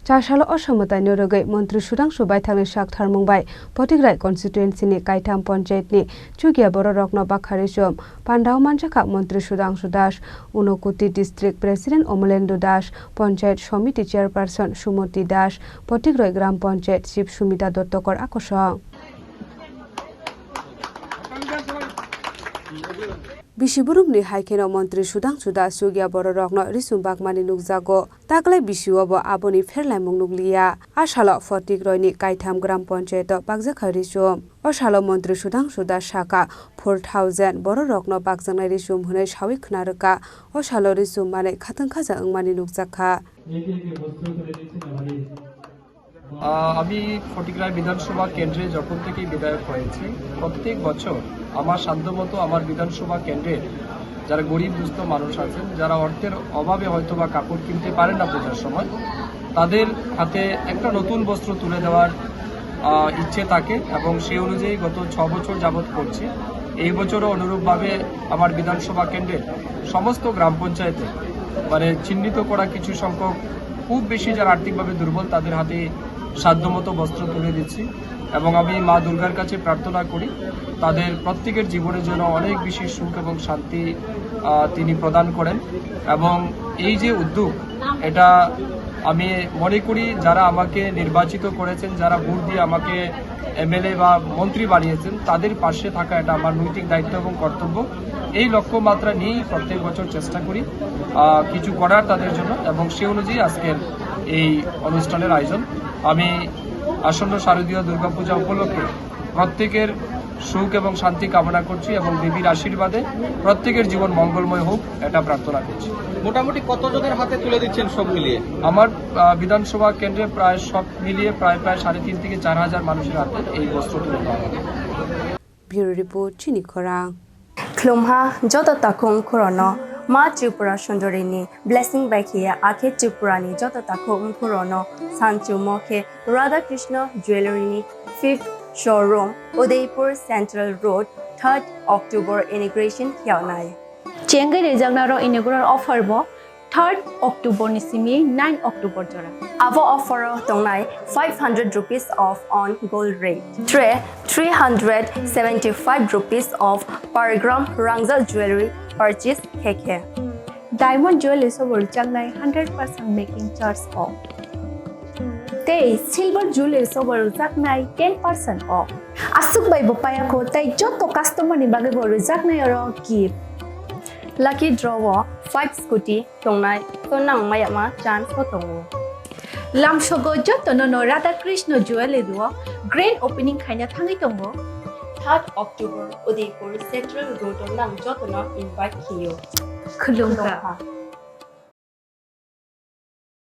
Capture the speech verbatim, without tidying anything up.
Chasalo o samwtaino rwgwi Montri Sudhangshu Baithangni saktharmung bai Potigrai constituency ni kaitham ponchayat ni chukya bororokno bakha risum. Pandao manjakha Montri Sudhangshu Das, Unakoti District President Omolendu Das, Ponchayat Somiti Chairperson Sumoti Das, Potigrai Gram Ponchayat Chief Sumita Dottakar akosong. Bisi burumni hai kheno Montri Sudhangshu Das chukya bororokno risum bakmani nukjago. Taklai bisio bo aboni pherlaimung nukliya. A salo Potigraini kaitham Gram Ponchayat o bakjakha risum. O salo Montri Sudhangshu Das saka four thousand bororokno bakjaknai risum hwnwi sawi khna rwkha. O salo risum manwi khatang khaja wngmani nukjakha. আহ, আমি ফটিকরায় বিধানসভা কেন্দ্রে যখন থেকে বিধায়ক হয়েছি, প্রত্যেক বছর আমার সাধ্যমতো আমার বিধানসভা কেন্দ্রে যারা গরিব দুস্থ মানুষ আছেন, যারা অর্থের অভাবে হয়তো বা কাপড় কিনতে পারেন না পূজার সময়, তাদের হাতে একটা নতুন বস্ত্র তুলে দেওয়ার, আহ, ইচ্ছে থাকে এবং সেই অনুযায়ী গত ছ বছর যাবৎ করছি। এই বছরও অনুরূপভাবে আমার বিধানসভা কেন্দ্রে সমস্ত গ্রাম পঞ্চায়েতে, মানে, চিহ্নিত করা কিছু সংখ্যক খুব বেশি যারা আর্থিকভাবে দুর্বল, তাদের হাতে সাধ্যমতো বস্ত্র তুলে দিচ্ছি। এবং আমি মা দুর্গার কাছে প্রার্থনা করি, তাদের প্রত্যেকের জীবনে যেন অনেক বেশি সুখ এবং শান্তি, আহ, তিনি প্রদান করেন। এবং এই যে উদ্যোগ, এটা আমি মনে করি, যারা আমাকে নির্বাচিত করেছেন, যারা ভোট দিয়ে আমাকে এমএলএ বা মন্ত্রী বানিয়েছেন, তাদের পাশে থাকা এটা আমার নৈতিক দায়িত্ব এবং কর্তব্য। এই লক্ষ্যমাত্রা নিয়েই প্রত্যেক বছর চেষ্টা করি, আহ, কিছু করার তাদের জন্য, এবং সে অনুযায়ী আজকের এই অনুষ্ঠানের আয়োজন। আমি আসন্ন শারদীয় দুর্গাপূজা উপলক্ষে প্রত্যেকের সুখ এবং শান্তি কামনা করছি এবং দেবীর আশীর্বাদে প্রত্যেকের জীবন মঙ্গলময় হোক, এটা প্রার্থনা করছি। মোটামুটি কতজনের হাতে তুলে দিচ্ছেন সব মিলিয়ে? আমার, আহ, বিধানসভা কেন্দ্রে প্রায় সব মিলিয়ে প্রায়, প্রায় সাড়ে তিন থেকে চার হাজার মানুষের হাতে এই বস্ত্র তুলে দেওয়া হবে। Bureau Report, Chini Khorang. Khulumha joto takhuk khorono Ma Tripura Sundori ni blessing bai khiya akhe Tripura ni joto takhuk khorono sanchumo khe Radha Krishna Jewellery ni fifth showroom, Udaipur Central Road, third October inauguration khiyaunai. Chengwi rijaknaro inaugural offer bo third October ni simi nine October jora. Abo offer o tongnai five hundred rupees off on gold rate. Tray three hundred seventy-five rupees off per gram Rangzal jewelry purchase khe khe. Diamond jewelry sobo rwjaknai hundred percent making charge off. Tei silver jewelry sobo rwjaknai ten percent off. Aswk bai bo payakho tei joto customer ni bagwi bo rwjaknai oro gift. Lucky draw o five scooty tongnai, to nang mayama chance bo tongo. Lamsogo jotono no Radha Krishna Jewellery o grand opening khaina thangwi tongo. Third October Udaipur Central Road o nang jotono invite khiyo. Khulumkha. Khulumkha.